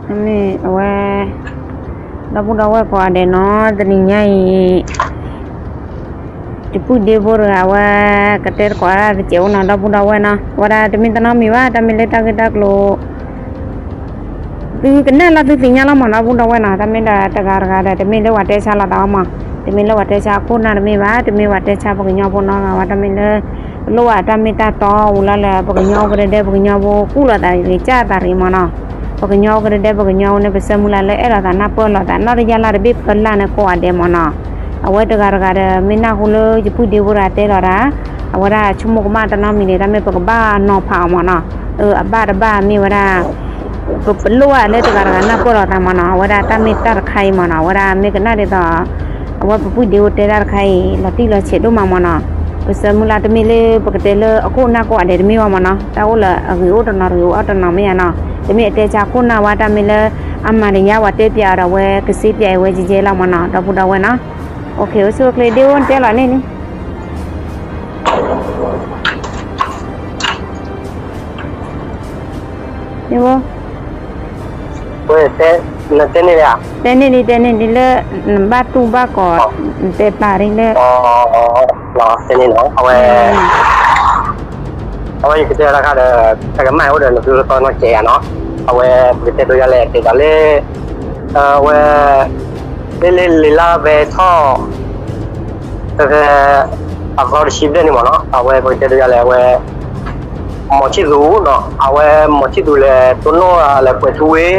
မ့ၢ်အဝဲ ဒီပုၢ်ဒီဝဲၢ်ကိးဂၤဒဲးနီၤ, တနံၤညါအံၤ ယပုၢ်ဒ့ဖိတဂၤ အဝဲ ကတဲသကိးတၢ်တစဲးအိၣ်နီၤ ဒီပုၢ်ဒီဝဲၢ်နီၤ, အဝဲဒၣ်တမ့ၢ်တၢ်နီတမံၤဘၣ်, တၢ်မ့ၢ်လၢတၢ်ဂ့ၢ်တၢ်ကျိၤ သုကနၣ်လီၤသုသ့ၣ်ညါလီၤမး ဒီပုၢ်ဒီဝဲၢ်နီၤ, တၢ်မ့ၢ်ဒီးတဂၤတဂၤဒီး တမ့ၢ်လၢပှၤတဲဆါလိာ်သးဘၣ်မး, တမ့ၢ်လၢပှၤတဲဆါအခိၣ်အနၢ်တမ့ၢ်ဘၣ်, တမ့ၢ်ပှၤတဲဆါပှၤကညီဖိနီတဂၤဘၣ်, တၢ်မ့ၢ်လၢ ပလိၣ်ဘၣ်တၢ်မ့ၢ်တၢ်တီ ဝံၤလီၤလၢ ပှၤကညီအိၣ်ကရၢဒဲး ပှၤကညီဖိကူၣ်လိာ်သးဂ့ၤ ကၢ်သးဂ့ၤမးနီၤ, ပှၤကညီအိၣ်ကရၢဒဲး ပှၤကညီဖိန့ၣ် ပဆၢမုၢ်လၢ်လၢအဲၣ်လိာ်သးနၢ်ပၢၢ်လိာ်သး နီၣ်တယၢ်လၢ်တဘ့ၣ်ဖၢလၢ်န့ၣ်ကိးဂၤဒဲးမးနီၤ, အဝဲတဂၤတဂၤဒီး မ့ၢ်နၢ်ဟူလၢယပုၢ်ဒ့ဖိတဂၤတဲလီၤတၢ်, အဝဲဒၣ်ဆိကမိၣ်ကမၣ်တၢ်နီတမံၤန့ၣ် တၢ်မ့ၢ်ပကဘၣ်နီၤဖးအီၤမးနီၤ, အဘၣ်တဘၣ်မ့ၢ်ဝဲဒၣ် ပလိၣ်ဘၣ်လၢတဂၤတဂၤနၢ်ပၢၢ်လိာ်သးမးနီၤ, အဝဲဒၣ်တၢ်မ့ၢ်တၢ်တခါအံၤမးနီၤ, အဝဲဒၣ်မ့ၢ်ကနၣ်ဒ်သိး အဝဲပပုၢ်ဒ့ဖိတဲတၢ်တခါအံၤ လီၤတံၢ်လီၤဆဲးဒိၣ်မးမးနီၤ, ပဆၢမုၢ်လၢ်တမ့ၢ်လၢပကတဲလၢအခိၣ်အနၢ်ကိးဂၤဒဲးတမ့ၢ်ဘၣ်မးနီၤ, တၢ်အိၣ်လၢအဂ့ၤအိၣ်တနီၤတဂ့ၤအိၣ်တနီၤမ့ၢ်ဧါနီၤ, တမ့ၢ်အတဲဆါခိၣ်နၢ်ဝဲတၢ်မ့ၢ်လၢ အမၤတယါဝဲတဲပျးအီၤဒီးဝဲကစ့ပျးအီၤဝဲကဲကဲလီၤမးနီၤ, ဒီပုၢ်ဒီဝဲၢ်နီၤ, အိၣ်ခ့ အိၣ်ဆူၣ်အိၣ်ချ့ဒ့အိၣ်တဲလီၤန့ၣ်လံ ဝဲ နတဲန့ၢ်လံဧါ, တဲန့ၢ်လံ တဲန့ၢ်လံလၢ နဘၣ်တူၢ်ဘၣ်ကီး နတဲပာ်လံလၢ တဲန့ၢ်လီၤ အဝဲ အဝဲယကတဲတခါဒီး တၢ်ကမၣ်အိၣ်ဒီးနသုလၢသီနီၢ်ကဲးယါနီၤ, အဝဲပကတဲဒိယါလဲၣ် တဲဒီးလၢ အဝဲ လၢလၢလံာ်လါဖဲထီၣ် ဖဲဖဲ အသီတဆံဘျဲၣ်န့ၣ်မးနီၤ, အဝဲပကတဲဒိယါလဲၣ် အဝဲ မီၤဆံၣ်သူးနီၤ, အဝဲမီၤဆံၣ်သူးလဲၤတိၢ်နီၣ်လဲၤကွဲးထူဝ့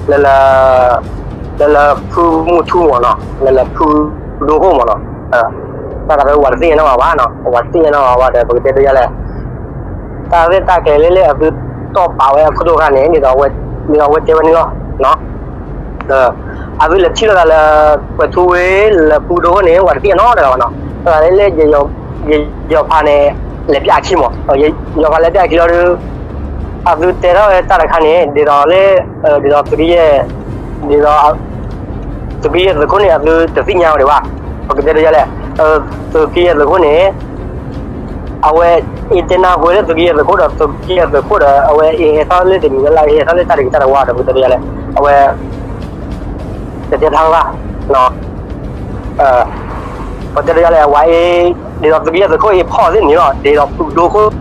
လၢလၢ လၢလၢဖုမူထူမးနီၤ, လၢလၢဖုဒိခိၣ်မးနီၤ, တၢ်သးဖဲဝဲတသ့ၣ်ညါနီတဂၤဘၣ်နီၤ, ဝဲတသ့ၣ်ညါနီတဂၤဘၣ်ဒီး ပကတဲဒိယါလဲၣ်, တၢ်ရဲၣ်တၢ်ကျဲၤလၢလၢအသုတီၢ်ပာ်ဝဲအခိၣ်ဒိၣ်ခါန့ၣ် ဒ်သိးအဝဲတဲဝဲန့ၣ်လီၤ, အသုလဲၤထံၣ်လိာ်သးလၢ ကွဲးထူဝ့ လၢဖုဒိခိၣ်န့ၣ် ဝဲတသ့ၣ်ညါနီတဂၤဘၣ်နီၤ, တၢ်သးလၢလၢ ယယီၤဖးန့ၣ် လဲၤပျးခံမး, ယယီၤဖးလဲၤပျးခံလီၤဒီး အသုတဲထီၣ်ဝဲတၢ်တခါန့ၣ် ဒ်သိးလၢ ဒ်သိးသုးကယဲၢ် ဒ်သိး သုးကယဲၢ်သုးခိၣ်န့ၣ် အသုတသ့ၣ်ညါဝဲဒံးဘၣ်, ပကတဲဒိယါလဲၣ်, သုးကယဲၢ်သုးခိၣ်န့ၣ် အဝဲအ့ၣ်တဲနၢ်ဟူဝဲလၢသုးကယဲၢ်သုးခိၣ်ဒီး သုးကယဲၢ်သုးခိၣ်ဒီး အဝဲအ့ၣ်ဟဲထီၣ်လၢတနံၤလၢ်လၢ် အ့ၣ်ဟဲထီၣ်လၢတၢ်တဂ့ၤတၢ်တဝါဒီး ပကတဲဒိယါလဲၣ်, အဝဲ ပတဲထီၣ်ဘၣ် ပတဲဒိယါလဲၣ် အဝဲအ့ၣ် ဒ်သိးသုးကယဲၢ်သုးခိၣ်အ့ၣ်ဖီၣ်သ့ၣ်န့ၣ်လီၤ, ဒ်သိးဖုဒိခိၣ် ဒ်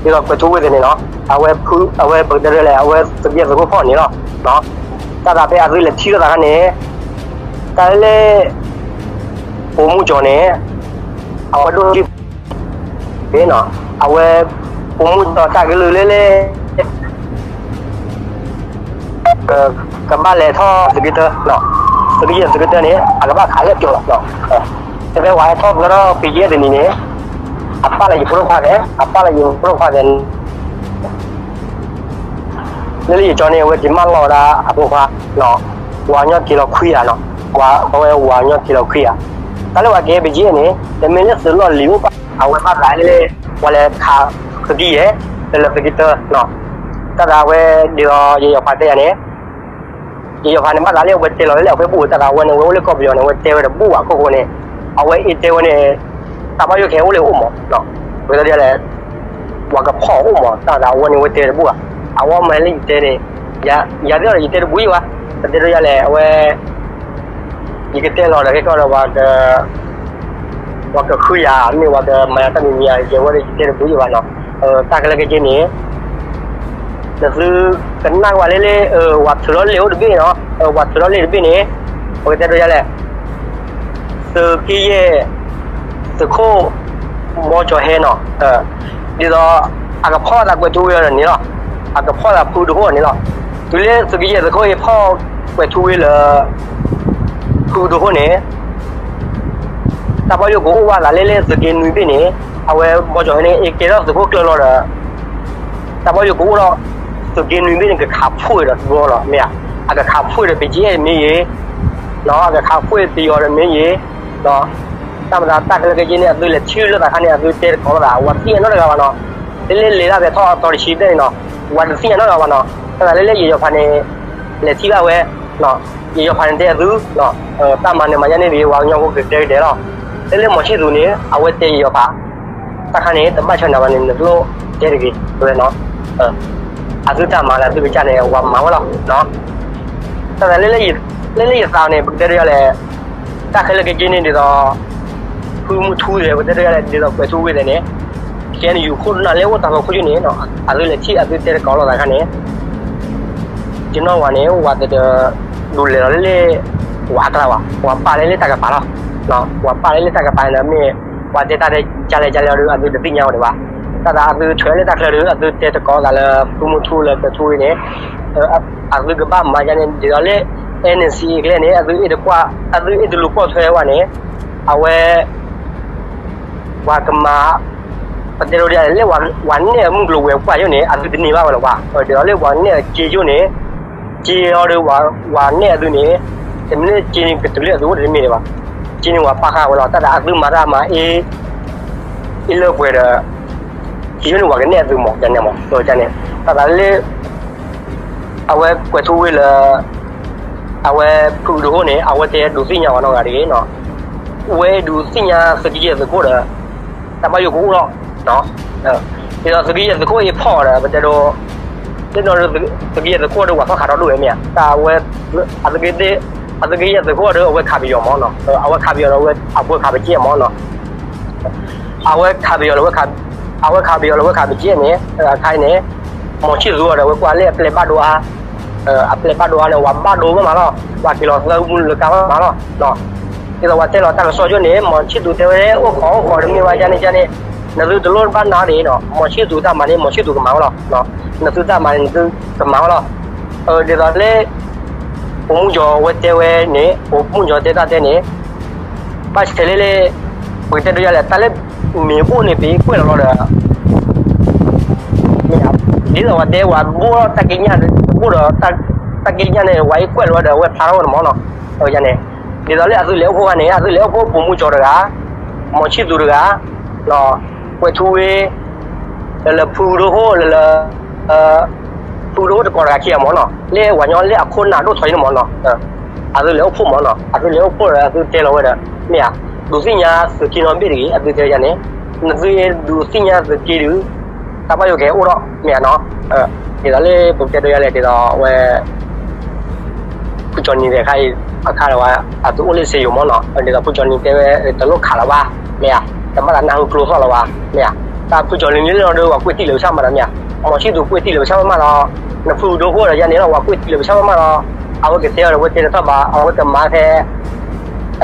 သိးကွဲးထူဝ့သ့ၣ်န့ၣ်လီၤ, အဝဲဖု အဝဲပတဲဒိယါလဲၣ် အဝဲသုးကယဲၢ်သုးခိၣ်ဖီၣ်န့ၣ်လီၤ, တၢ်သးဖဲအသုလဲၤထံၣ်လိာ်သးခါန့ၣ် တၢ်လၢ ပိာ်မုၣ်ကၠီၤန့ၣ် အဝဲဒိၣ်ထံၣ် အဝဲ ပိာ်မုၣ်ကၠီၤတၢ်ကလုၢ်လၢလၢ ကဘၣ်လဲၤထီၣ်သုးက့တၢ, သုးက့ယဲၢ်သုးက့တၢန့ၣ် အကဘၣ်ခးလၢကၠီၤလီၤ, တဲဖဲဝဲဟဲထီၣ်ကဒီး ပယဲၢ်တနံၤန့ၣ် အပာ်လီၤယဖိဒိၣ်ခွါသဲး အပာ်လီၤယဖိဒိၣ်ခွါသဲး လၢလၢယကၠီၤန့ၣ် အဝဲက့ၤမၢလီၤဝဲဒၣ်အဖိခွါ, ဝၤကညီက့ၤလီၤခွံဂၤနီၤ, ဝၤဝဲဝၤကညီက့ၤလီၤခွံဂၤ, တၢ်လၢပှၤကဲပယဲၢ်န့ၣ် တမ့ၢ်လၢသုးလီၢ်လံၤအိၣ်ဘၣ်, အဝဲဘၣ်သးလၢ ပှၤလဲၤခးသုးက့ယဲၢ် လၢလၢသုးက့တၢ, တၢ်သးဝဲဒ်သိး ယယီၤဖးတဲယၤန့ၣ် ယယီၤဖးန့ၣ် ဘၣ်သးလၢအဝဲတဲလီၤလၢအဝဲဘူၣ် တၢ်သးဝဲန့ၣ် အဝဲအိၣ်လၢကီၢ်ပယီၤန့ၣ် အဝဲတဲဝဲတဘူၣ်ဘၣ်အခိၣ်ဃိန့ၣ်, အဝဲအ့ၣ်တဲဝဲန့ၣ် တၢ်ဘၣ်ယိၣ်ခဲအံၤအိၣ်လၢအိၣ်မး, ပတဲဒ်လဲၣ်, ပှၤကဖီၣ်အိၣ်မး တၢ်သးဝဲန့ၣ် အဝဲတဲတဘူၣ်ဘၣ်, အဝဲမၤလၢယတဲန့ၣ်, ယၤသ့ၣ်ဒီးယတဲတဘူၣ်ယံၤဘၣ်, ပတဲဒ်လဲၣ် အဝဲ ယကတဲလီၤဒီး ခဲကီၢ်ဒီး ပှၤကဃုယၤ မ့ၢ်ပှၤကမၤယၤတၢ်မံၤမံၤယၤ ယဝဲဒီးယတဲတဘူၣ်ယံၤဘၣ်နီၤ, တၢ်ကလဲကက့န့ၣ် နသုကနၣ်ကွၢ်လၢလၢ ဝၤထုးထီၣ်လ့ၣ်အိၣ်တဘ့ၣ်နီၤ, ဝၤထုးထီၣ်လ့ၣ်တဘ့ၣ်န့ၣ် ပကတဲဒ်လဲၣ်, သုးက့ယဲၢ် သုးခိၣ် ဘီကၠီၤဟဲနီၤ, ဒ်သိး အကဖီၣ်သးကွဲးထူဝ့ဒီးန့ၣ်လီၤ, အကဖီၣ်သးဖုဒိခိၣ်န့ၣ်လီၤ, တုၤလၢသုးက့ယဲၢ်သုးခိၣ်အ့ၣ်ဖီၣ်ကွဲးထူဝ့လၢ ဖုဒိခိၣ်န့ၣ် တၢ်ဘၣ်ယိၣ်ကအိၣ်ဘၣ်သးလၢလၢသုးက့နွံဘ့ၣ်န့ၣ်, အဝဲဘီကၠီၤဟဲန့ၣ် အ့ၣ်ကဲထီၣ်သုးခိၣ်ကျၢၢ်လီၤဒီး တၢ်ဘၣ်ယိၣ်ကအိၣ်ဒီး သုးက့နွံဘ့ၣ်န့ၣ် ကခးဖှိၣ်ဒီးတဘျီလီၤ မ့ၢ်ဧါ, အကခးဖှိၣ်ဒီး ပယဲၢ် မ့ၢ်ဂ့ၤ, အကခးဖှိၣ်ပယီၤဒီးမ့ၢ်ဂ့ၤ, တၢ်မၤသးတၢ်ကလဲကက့န့ၣ် အသုလဲၤထံၣ်လိာ်သးခါန့ၣ် အသုတဲတကိးလိာ်သး ဝၤတသ့ၣ်ညါနီတဂၤဘၣ်နီၤ, လၢလၢလံာ်လါဖဲထီၣ်အသီတဆံဘျဲၣ်န့ၣ်နီၤ, ဝၤတသ့ၣ်ညါနီတဂၤဘၣ်နီၤ, တၢ်သးလၢလၢယယီၤဖးန့ၣ် လဲၤထံၣ်ဘၣ်ဝဲ ယယီၤဖးန့ၣ်တဲအသု, တၢ်မၤနၢၤမၤညါန့ၣ်ဒ် ပှၤကညီဖိကတဲကတဲလီၤ, လၢလၢမီၤဆံၣ်သူးန့ၣ် အဝဲတဲယယီၤဖး, တၢ်ခါန့ၣ် တဘၣ်ဆၢနၤဘၣ်န့ၣ် နတလိၣ်တဲတဂ့ၤ ဝဲနီၤ အသုတၢ်မၤလၢအသုကစၢ်န့ၣ် ဝၤမၤဝဲလီၤ. တၢ်သးလၢ လၢလၢယသးန့ၣ် ပကတဲဒ်လဲၣ်, တၢ်ခဲလၢာ်ကက့န့ၣ်ဒ်သိး ဖုမုၢ်ထူဒီး ပကတဲဒ်လဲၣ် ဒ်သိးကွဲးထူဝ့ၢ်သ့ၣ်န့ၣ် ခဲအံၤန့ၣ် ယိၤခိၣ်နၢ်လၢအိၣ်တၢ်လီၢ်ခိၣ်ယုၢ်န့ၣ် အသုလဲၤထံၣ်အသုတဲတကိးလိာ်သးခါန့ၣ် ယနီၢ်ဝၤန့ၣ် ဝၤတဒုးလဲၤလီၤလၢ ဝၤအကျါဘၣ်, ဝၤပာ်လၢလၢတၢ်ကပၤလီၤ. ဝၤပာ်လၢလၢတၢ်ကပၤန့ၣ်ဒီး မ့ၢ်ဝၤတဲတၢ်တဲကလဲၣ်ကလဲၣ်အီၤဒီး အသုတသ့ၣ်ညါအီၤဒံးဘၣ်. တၢ်သးအသုထွဲလၢတၢ်ချၢဒီး အသုတဲတကိးသးလၢဖုမုၢ်ထူလၢကွဲးထူဝ့ၢ်န့ၣ် အသုကဘၣ်မၤဒ်န့ၣ် ဒ်သိးလၢ NCA ကျဲန့ၣ် အသုအ့ၣ်တကွၢ် အသုအ့ၣ်တလူၤပိာ်ထွဲဝဲန့ၣ် အဝဲ ပှၤကမၤ ပတဲဒ်လဲၣ် လၢဝၤနဲၣ်အမုၢ်ကျိၤဝဲၤကွာ်ယိၣ်န့ၣ် အသုတန့ၢ်ဘၣ်ဝဲလၢၤဘၣ်. ဒ်သိးလၢဝၤနဲၣ်အစ့ယိၣ်န့ၣ် စ့အီၤဒီးဝၤနဲၣ်အသုန့ၣ် တမ့ၢ်လၢစ့န့ၣ်ကတုၤလၢအသုအိၣ်တမ့ၢ်ဒံးဘၣ်. စ့န့ၣ်ဝၤပာ်ဃာ်ဝဲလီၤ. တၢ်သးအသုမၤတၢ်မၤအ့ၣ် အ့ၣ်လၢပှဲၤဒီး စ့ယိၣ်န့ၣ်ဝၤကနဲၣ်အသုမး ကန့ၣ်မး ကန့ၣ် တၢ်သးလၢ အဝဲကွဲးထူဝ့ၢ်လၢ အဝဲဖုဒိၣ်ဃိန့ၣ် အဝဲတဲဒုးသ့ၣ်ညါဝဲနီတဂၤတဂ့ၤနီၤ. ဝဲဒုးသ့ၣ်ညါသုးက့ယဲၢ်သုးခိၣ်ဒီး တၢ်ဘၣ်ယိၣ်ကအိၣ်ထီၣ် ဒ်သိးသုးက့ယဲၢ်သုးခိၣ်အ့ၣ်ဖီၣ်ဒီး ပတဲဒိး သ့ၣ်နီၣ်ဒုး သုးက့ယဲၢ်သုးခိၣ်ဒီးဝၤဖီၣ်ခးထီၣ်ဒိၣ်ဝဲမ့ၢ်ဧါ. တၢ်ဝဲ အသုးက့ အသုးက့ယဲၢ်သုးခိၣ်ဒီး အဝဲခးပယီၤမးနီၤ. အဝဲခးပယီၤဒီး အဝဲအပှဲၤခးပကဲမးနီၤ. အဝဲခးပယီၤလၢဝဲခး အဝဲခးပယီၤလၢဝဲခးပကဲန့ၣ် အခါအံၤန့ၣ် မီၤဆံၣ်သူၤအီၤဒီး အဝဲကွၢ်လၢအပျဲၢ်ဘၣ်ဒိအါ အပျဲၢ်ဘၣ်ဒိအါန့ၣ် ဝၤဘၣ်ဒိဘၣ်မးလီၤ. ဝၤက့ၤလီၤသၢမူလၢကါဘၣ်မးလီၤ. ဒ်သိးဝဲတဲလီၤတၢ်ကစီၣ်ကၠိန့ၣ် မီၤဆံၣ်သူၤတဲဝဲ အိၣ်ခိးအိၣ်ခိးတမ့ၢ်ဝဲဒ်န့ၣ်ဒ်န့ၣ် နသုတလိၣ်ဘၣ်နာ်ဒ်နီၤ. မီၤဆံၣ်သူၤတၢ်မၤန့ၣ် မီၤဆံၣ်သူၤကမၤဝဲလီၤ. နသုတၢ်မၤန့ၣ် နသုကမၤဝဲလီၤ. ဒ်သိးလၢ ပိာ်မုၣ်ကၠီၤဝဲတဲဝဲန့ၣ် ပိာ်မုၣ်ကၠီၤတဲတၢ်တဲန့ၣ် ဘၣ်ဆဲးလၢလၢ ပကတဲဒ်လဲၣ် တၢ်လၢမ့ၢ်ဘိၣ်န့ၣ် ပကွဲးလီၤလီၤဒီး ဒ်သိးဝဲတဲဝဲဘိၣ်တၢ်က့ညၣ် ဘိၣ်ဒီး တၢ်က့ညၣ်န့ၣ် ဝဲအံၤကွဲးလီၤဒီး အဝဲဖျါထီၣ်ဝဲန့ၣ်မးနီၤ. န့ၣ် ဒ်သိးလၢအသုလဲၤအိၣ်ဖှိၣ်ခါန့ၣ် အသုလဲၤအိၣ်ဖှိၣ်ပိာ်မုၣ်ကၠီၤတဂၤ မီၤဆံၣ်သူၤတဂၤ ကွဲးထူဝ့ၢ် လၢလၢဖုဒိၣ်ဃိ လၢလၢ ဖုဒိၣ်ဃိတကိးတဂၤခံဂၤမးနီၤ လၢပှၤကညီလၢအခိၣ်နၢ်ဒိၣ်ထီၣ်အံၤန့ၣ်မးနီၤ. အသုလဲၤအိၣ်ဖှိၣ်မးနီၤ အသုလဲၤအိၣ်ဖှိၣ်ဒီးအသုတဲလီၤဝဲဒီး မ့ၢ်ဧါ ဒုးသ့ၣ်ညါသုးက့နီတဘ့ၣ်တဂ့ၤ အသုတဲယၤန့ၣ် နသုဒုးသ့ၣ်ညါသုးက့ဒုး တၢ်ဘၣ်ယိၣ်ကဟဲအိၣ်ထီၣ် မ့ၢ်ဧါနီၤ. ဒ်သိးလၢပကတဲဒ်လဲၣ် ဒ်သိးဝဲ ဖုကၠီၤနံၤသ့ၣ်ခါအံၤ အခါလီၤဝဲ အသုအိၣ်လၢစ့ယိၤမးနီၤ ဒ်သိးဖုကၠီၤနံၤတဲဝဲ တလိၣ်ခးလီၤဘၣ် မ့ၢ်ဧါ တဘၣ်သးနၢ်ဟူကျိသီၣ်လီၤဘၣ် မ့ၢ်ဧါ တၢ်ဖုကၠီၤနံၤလၢလီၤဒီး ပှၤကွဲးတံၢ်လၢပဆၣ်မးဒီး မ့ၢ်ဧါ မီၤဆံၣ်သူၤကွဲးတံၢ်လၢပဆၣ်မးမးဒီး နဖုဒိၣ်ဃိဒီးယၤန့ၣ်လီၤ ပှၤကွဲးတံၢ်လၢပဆၣ်မးမးဒီး အဝဲကတဲအီၤဒီး အဝဲတဲတထီၣ်ဘၣ် အဝဲကမၤဖဲ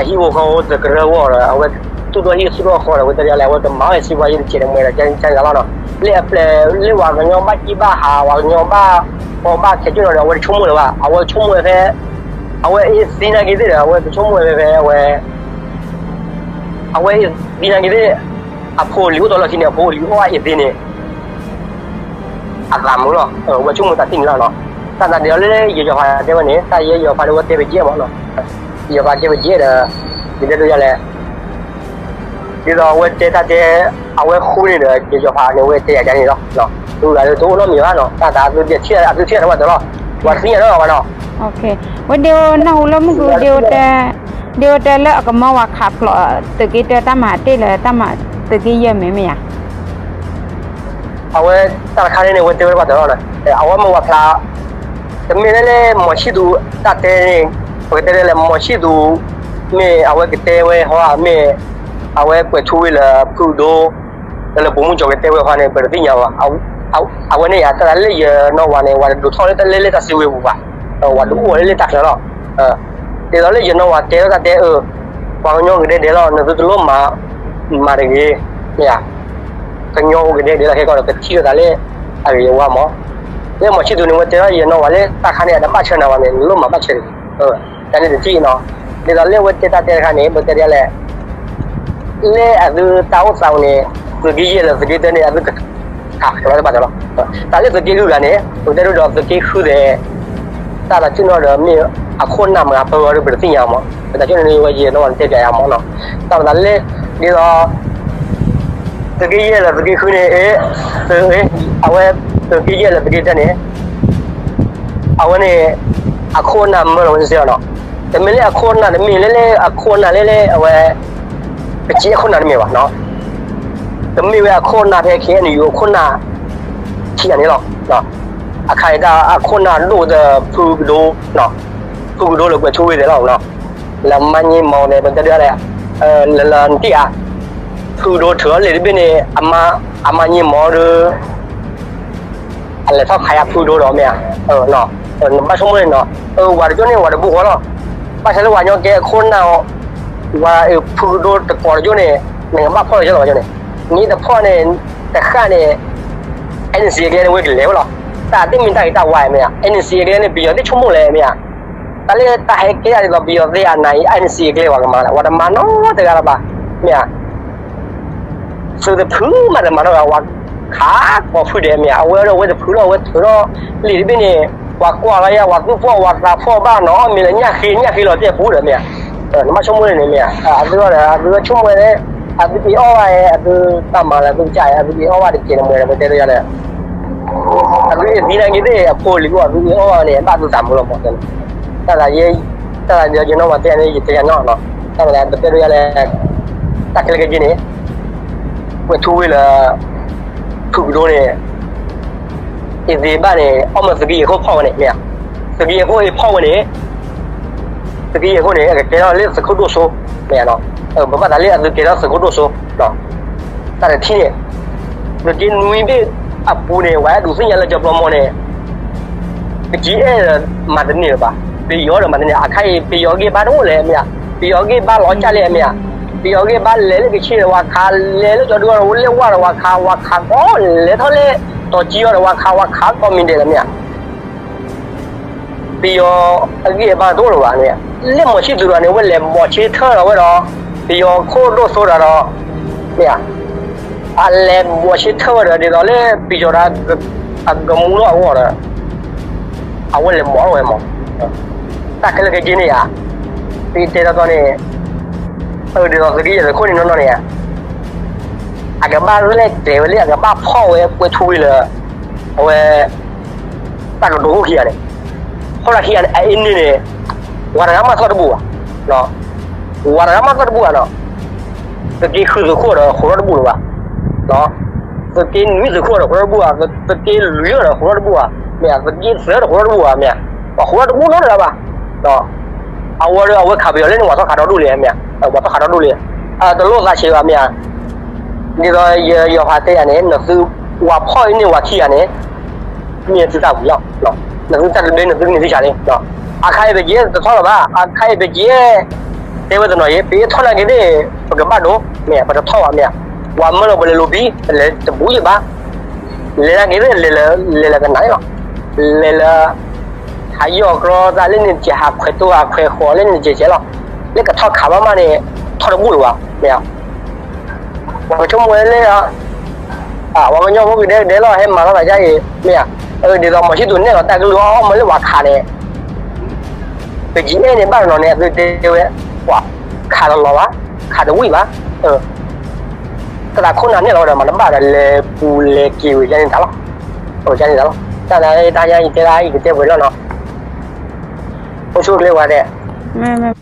အဟံၣ်ဖိဃီဖိတကရၢအဂီၢ်ဒီး အဝဲသူၣ်ထီၣ်ဟံၣ်သူၣ်ထီၣ်ဃီဒီး အဝဲတဲဒ်လဲၣ် အဝဲကမၤဝဲစံးပှၤယဲၢ်တစဲးတမှဲၤဒီး ကန့ၣ်လီၤနီၤ လၢအပျဲၢ်လၢပှၤကညီဘၣ်ကံၣ်ဘၣ်ဟး ပှၤကညီဘၣ်ကီဘၣ်ခဲကၠိၣ်ဒီး အဝဲတဆိကမိၣ်လၢၤဘၣ် အဝဲဆိကမိၣ်ဝဲဖဲ အဝဲအ့ၣ်သံနာ်က့သ့ၣ်ဒီး အဝဲကဆိကမိၣ်ဝဲဖဲဖဲအဝဲ အဝဲအ့ၣ်သံနာ်က့သ့ၣ် အဖိလံၤအိၣ်တ့ၢ်လီၢ်ခံန့ၣ် အဖိလံၤအိၣ်အ့ၣ်သံန့ၣ် အသးမုာ်လီၤ အဝဲဆိကမိၣ်တၢ်ထံၣ်န့ၣ်လီၤနီၤ တၢ်သးဒ်သိးလၢယယီၤဖးတဲဝဲန့ၣ် တၢ်ယဲယီၤဖးလၢဝဲတဲပကဲမးနီၤ ယယီၤဖးတဲပကဲဒီး ယတဲဒ်လဲၣ် ဒ်သိးအဝဲတဲတၢ်တဲ အဝဲဃုန့ၣ်ဒီး ယယီၤဖးန့ၣ် အဝဲတဲယၤဒ်န့ၣ်လီၤ သုဂၤလၢတအိၣ်နီတမံၤဘၣ်နီၤ တၢ်သးအသုထံၣ်အသုထံၣ်အတဝဲတၢ်လီၤ ပှၤသံယၤနီၤဝဲနီၤ ဝဲဒ်နၢ်ဟူလၢမုၢ်ကျိၤ ဒ်ဝဲတဲလၢအကမၢဝဲခးဖျိး သုးက့တၢတၢ်မၤတ့ၢ်လၢ သုးက့ယဲၢ်မ့ၢ်မ့ၢ်ဧါ အဝဲတၢ်တခါန့ၣ်န့ၣ် အဝဲတဲဝဲတဘၣ်တၢ်လီၤ အဝဲမ့ၢ်ဝဲဖျါ တမ့ၢ်လၢလၢမီၤဆံၣ်သူၤတၢ်တဲန့ၣ် ပကတဲဒ်လဲၣ် မီၤဆံၣ်သူၤ မ့ၢ်အဝဲကတဲဝဲဟီဧါ မ့ၢ်အဝဲကွဲးထူဝ့ၢ်လၢဖုဒိၣ် လၢလၢပိာ်မုၣ်ကၠီၤကတဲဝဲဟီန့ၣ် ပတသ့ၣ်ညါဘၣ် အဝဲန့ၣ်ယၤတၢ်လၢယနီၢ်ဝၤန့ၣ် ဝၤတဒိးထီၣ်လၢတၢ်လၢလၢတၢ်စုဝဲပူၤဘၣ် ဝၤတအိၣ်လၢလၢတၢ်ချၢလီၤ ဒ်သိးလၢယနီၢ်ဝၤတဲလီၤတၢ်တဲအၢ ပှၤကညီကဒဲဒဲးလီၤ နသုတလိၣ်မၤ မၤတဂ့ၤ မ့ၢ်ဧါ ကညီကဒဲဒဲးလီၤ ခဲကီးဒီးကထံၣ်လိာ်သးလၢ အဂ့ၤအဝါမး လၢမီၤဆံၣ်သူၤန့ၣ် ဝဲတဲလီၤယနီၢ်ဝၤလၢတၢ်ခါန့ၣ် အတဘၣ်ဆၢနၤဝဲန့ၣ် နလိၣ်မၤဘၣ်ဆၢတဂ့ၤ တၢ်န့ၣ်တထံၣ်နီၤ ဒ်သိးလၢဝဲတဲတၢ်တဲတခါန့ၣ် ပတဲဒ်လဲၣ် လၢအသုတၢ်အိၣ်သးန့ၣ် သုးက့ယဲၢ်လၢသုးက့တၢန့ၣ် အသုကခးကဘၣ်တဘၣ်တၢ်လီၤ တၢ်လၢသုးက့ဂုၤဂၤန့ၣ် ပတဲဒိဒီးသုးက့ဃုသ့ၣ် တၢ်သးဆူၣ်နီၤဒီးမ့ၢ်အခိၣ်နၢ်မၤပၢဝဲဒီးပတသ့ၣ်ညါမး ပတၢ်ဆူၣ်န့ၣ်ဝဲယဲၢ်နီၢ်ဝၤန့ၣ်တဲပျးယၤမးနီၤ တၢ်ပသးလၢ ဒ်သိး သုးက့ယဲၢ်လၢသုးက့ဃုန့ၣ် အဝဲ သုးက့ယဲၢ်လၢသုးက့တၢန့ၣ် အဝဲန့ၣ် အခိၣ်အနၢ်မၢလီၤဝဲစ့ၢ်ကီးနီၤ တမ့ၢ်လၢအခိၣ်အနၢ်တမ့ၢ်လၢလၢအခိၣ်အနၢ်လၢလၢအဝဲ ပကဲအခိၣ်နၢ်တမ့ၢ်ဘၣ်နီၤ တမ့ၢ်ဝဲအခိၣ်အနၢ်ဖဲ ခဲအံၤန့ၣ် အခိၣ်အနၢ် ခံဂၤန့ၣ်လီၤ အခါအံၤတၢ်အခိၣ်နၢ်ဒိၣ်ဒီးဖုကဒိ, ဖုကဒိလၢကွဲးထူဝ့ၤသ့ၣ်လီၤနီၤ, လၢမါညံမီၤန့ၣ် ပတဲဒ်လဲၣ်, လၢလၢနတံၢ်ဧါ, ဖုကဒိထုးအီၤလံာ်တဘ့ၣ်န့ၣ်, အမါညံမီၤဒီး အလဲၤထီၣ်ခးယၤဖုကဒိဒီးမ့ၢ်ဧါ, နဘၣ်ဆိကမိၣ်န့ၣ်နီၤ, ဝၤတကၠိန့ၣ် ဝၤတဘူၣ်ဃီလီၤ, ဘၣ်ဆၣ်လၢဝၤညီကဲအခိၣ်နၢ်အီၤ, ဝၤဖုကဒိတကိးတကၠိန့ၣ်, နကဘၣ်ဖီၣ်လီၤကၠိလီၤကၠိန့ၣ်, နတဖီၣ်န့ၣ်, တဃၣ်န့ၣ်, NCA အကျဲန့ၣ်ဝဲကလဲၤဝဲလီၤ, တၢ်သ့ၣ်မ့ၢ်တၢ်ဂ့ၤတၢ်ဝါမ့ၢ်ဧါ, NCA အကျဲန့ၣ် ပယီၤသ့ၣ်ဆိကမိၣ်လဲၣ်မ့ၢ်ဧါ, တၢ်လၢတၢ်ဟဲကဲဒၣ်ဒ်သိးပယီၤသ့ၣ်အနၤအံၤ NCA အကျဲပှၤကမၤလဲၣ်, ပှၤတမၤနီတဂၤလၢၤဘၣ်, မ့ၢ်ဧါ သုတဖုမးတမၤနီတဂၤ, ဝၤခးကိးဖုဒဲးမ့ၢ်ဧါ, အဝဲဒီးအဝဲတဖုလီၤ, အဝဲထုးထီၣ်လံာ်တဘ့ၣ်န့ၣ်, ပှၤကွၢ်လီၤယၤ ပှၤသူၣ်ဖှီၣ်ပှၤသးဖှီၣ်ဘၣ်နီၤ, အီၣ်မ့ၤလၢညၣ်ဃ့ ညၣ်ဃ့လီၤတဲာ်ပူၤဒီးမ့ၢ်ဧါ, နဘၣ်ဆိကမိၣ်န့ၣ်မ့ၢ်ဧါ, အသုအီၣ်ဒီး အသုဆိကမိၣ်န့ၣ်, အသုအ့ၣ်အီၣ်ဘၣ်ဧါ, အသုတၢ်မၤလၢအသုကစၢ်ဧါ, အသုအ့ၣ်အီၣ်ဘၣ်တကဲးတမှဲၤဒီး ပတဲဒ်လဲၣ် အသုအ့ၣ်သံနာ်က့သ့ၣ် အဖိလံၤအိၣ် အသုအ့ၣ်အီၣ်ဘၣ်န့ၣ် ဘၣ်သုသးမုာ်လီၤမး, တၢ်သးယဲ, တၢ်သးယဲနီၢ်မၤတဲန့ၣ် ယတဲယၤနီၢ်နီၤ, တၢ်သးပတဲဒ်လဲၣ်, တၢ်ခဲလၢာ်ခဲဆ့န့ၣ်, ကွဲးထူဝ့ၤလၢ ဖုကဒိန့ၣ် အ့ၣ်သ့ဘၣ်န့ၣ် အီၣ်မ့ၢ်သုးက့ယဲၢ်ခိၣ်ဖီၣ်ဝဲန့ၣ်မ့ၢ်ဧါ, သုးက့ယဲၢ်ခိၣ်အ့ၣ်ဖီၣ်ဝဲန့ၣ်, သုးက့ယဲၢ်ခိၣ်န့ၣ် အကကဲထီၣ်လၢသုးခိၣ်ဒိၣ်စိ, မ့ၢ်ဧါ, ပဘၣ်သးလၢအသုကဲထီၣ်သုးခိၣ်ဒိၣ်စိ, တၢ်တထံၣ်န့ၣ်, သုးက့နွံဘ့ၣ်အပူၤန့ၣ် ပှၤအဲၣ်ဒိးသ့ၣ်ညါလၢကၠီၤပျီမီၤန့ၣ် ပကဲအဲၣ်ဒီးမၤတန့ၢ်လၢၤဘၣ်, ပယီၤဒီးမၤတန့ၢ်, အခါအံၤ ပယီၤဂ့ၢ်ဘါတအိၣ်လဲၣ်မ့ၢ်ဧါ, ပယီၤဂ့ၢ်ဘါလီၤကၢ်လံမ့ၢ်ဧါ, ပယီၤဂ့ၢ်ဘါလဲၤလၢကခ့ၣ်ဒီးဝၤခး, လဲၤလၢကၠီၤဒုဒီးလဲၤဝါဒီးဝၤခး, ဝၤခးကီးလဲၤထီၣ်လၢ တီၤကံအီၤဒီးဝၤခး, ဝၤခးကီးမံၤဒဲးလၢမ့ၢ်ဧါ ပယီၤအဂ့ၢ်အဘါတအိၣ်လၢၤဘၣ်န့ၣ်, လၢမီၤဆံၣ်သူးတဂၤန့ၣ် အဝဲလဲၤဘိးဆ့ထၢဒီးဝဲဒီး ပယီၤခိၣ်ဒိၣ်စိတဂၤဒီး, မ့ၢ်ဧါ, အလဲၤဘိးဆ့ထၢဝဲဒီး ဒ်သိးလၢပယီၤဒီး အကမူလီၤအဂီၢ်ဒီး အဝဲလဲၤဘိးထီၣ်ဝဲမး, တၢ်ခဲလၢာ်ခဲဆ့န့ၣ်ဧါ, ပတဲတီတီန့ၣ်, ဒ်သိးသုးက့ယဲၢ်ခိၣ်န့ၣ်နီၢ်နီၢ်န့ၣ်ဧါ, အကဘၣ်လဲၤတဲာ်ဝဲလၢ အကဘၣ်ဖီၣ်ဝဲကွဲးထူဝ့ၤလၢ အဝဲ တၢ်ကတိၤခိၣ်ခံဂၤန့ၣ်, ဖီၣ်တၢ်ခံဂၤန့ၣ် အအ့ၣ်န့ၣ်န့ၣ်, ဝၤတဂၤမးသီၣ်တဘူၣ်ဘၣ်, ဝၤတဂၤမးသီၣ်တဘူၣ်ဘၣ်နီၤ, သုးက့ဃုသုးခိၣ်ဒီးဃိးထီၣ်တဘူၣ်လၢၤဘၣ်, သုးက့နွံသုးခိၣ်ဒီးဃိးထီၣ်တဘူၣ်ဘၣ်, သုးက့လွံၢ်ဒီးဃိးထီၣ်တဘူၣ်ဘၣ်, မ့ၢ်သုးက့သၢဒီးဃိးထီၣ်တဘူၣ်ဘၣ်, မ့ၢ်ပှၤဃိးထီၣ်တဘူၣ်နီတဂၤဘၣ်, အဝဲဒီးအဝဲခးပယီၤလၢန့ၣ် ဝၤထီၣ်ခးဒီဒူၣ်လံ, မ့ၢ်ပှၤထီၣ်ခးဒီဒူၣ်လံ, တလိၣ်သးဆံးဘၣ်, မ့ၢ် ဒ်သိးယယီၤဖးတဲယၤန့ၣ် နသုဝၤဖီၣ်အ့ၣ်န့ၢ်ဝၤခံဂၤန့ၣ်, မ့ၢ်သုတၢ်ဝံၤလီၤ, နသုတၢ်တဘျ့ နသုန့ၢ်သံဆးလံ, အခါအံၤပကဲတထီၣ်လၢၤဘၣ်, အခါအံၤပကဲ, တဲဝဲတနီၤအံၤ ပအ့ၣ်ထီၣ်နာ်က့သ့ၣ် ပကဘၣ်ဒိ, မ့ၢ်ပတထီၣ်ဘၣ်, မ့ၢ်ပှၤမၢလီၤပှၤလဲၤလိၤဘံ, ပလဲၤတဘူးယံၤဘၣ်, လဲၤနာ်က့သ့ၣ် လဲၤလၢကနၣ်လီၤ, လဲၤလၢ ဟးယီၢ်ကြီသးလၢန့ၣ်တကဲး ဟးခွဲးတိၢ်ဟးခွဲးဃီၤလၢန့ၣ်တကဲးကဲးလီၤ, လၢကထီၣ်ခးဘၣ်မးန့ၣ် ထီၣ်တဘူၣ်လၢၤဘၣ်, မ့ၢ် ပကဆိကမိၣ်ဝဲလၢ ပှၤကညီဖိကဒဲကဒဲလီၤ ဟဲမၤထီၣ်သးဒ်အံၤ မ့ၢ်ဧါ, ဒ်သိးမီၤဆံၣ်သူးနဲၣ်လီၤတၢ်ကလုၢ်အီၣ်မးလၢပှၤခးန့ၣ်, ပကအဲၣ်န့ၣ်ဘၣ်တနီၤန့ၣ် အသုတဲဝဲ, ပှၤခးတလီၤဘၣ်, ခးတဝံၣ်ဘၣ်, တၢ်သးခိၣ်နၢ်နဲၣ်လီၤဝဲဒီးမၤတဘၣ်ဒီး လဲၤပူၤလဲၤက့ၤဝဲဒ်န့ၣ်တၢ်လီၤ, ဒ်န့ၣ်တၢ်လီၤ, တၢ်နတၢ်ယါယတဲဒၣ်ယကတဲပှဲၤလီၤနီၤ, အိၣ်ဆူၣ်အိၣ်ချ့ဝဲဒဲး, မ့ၢ်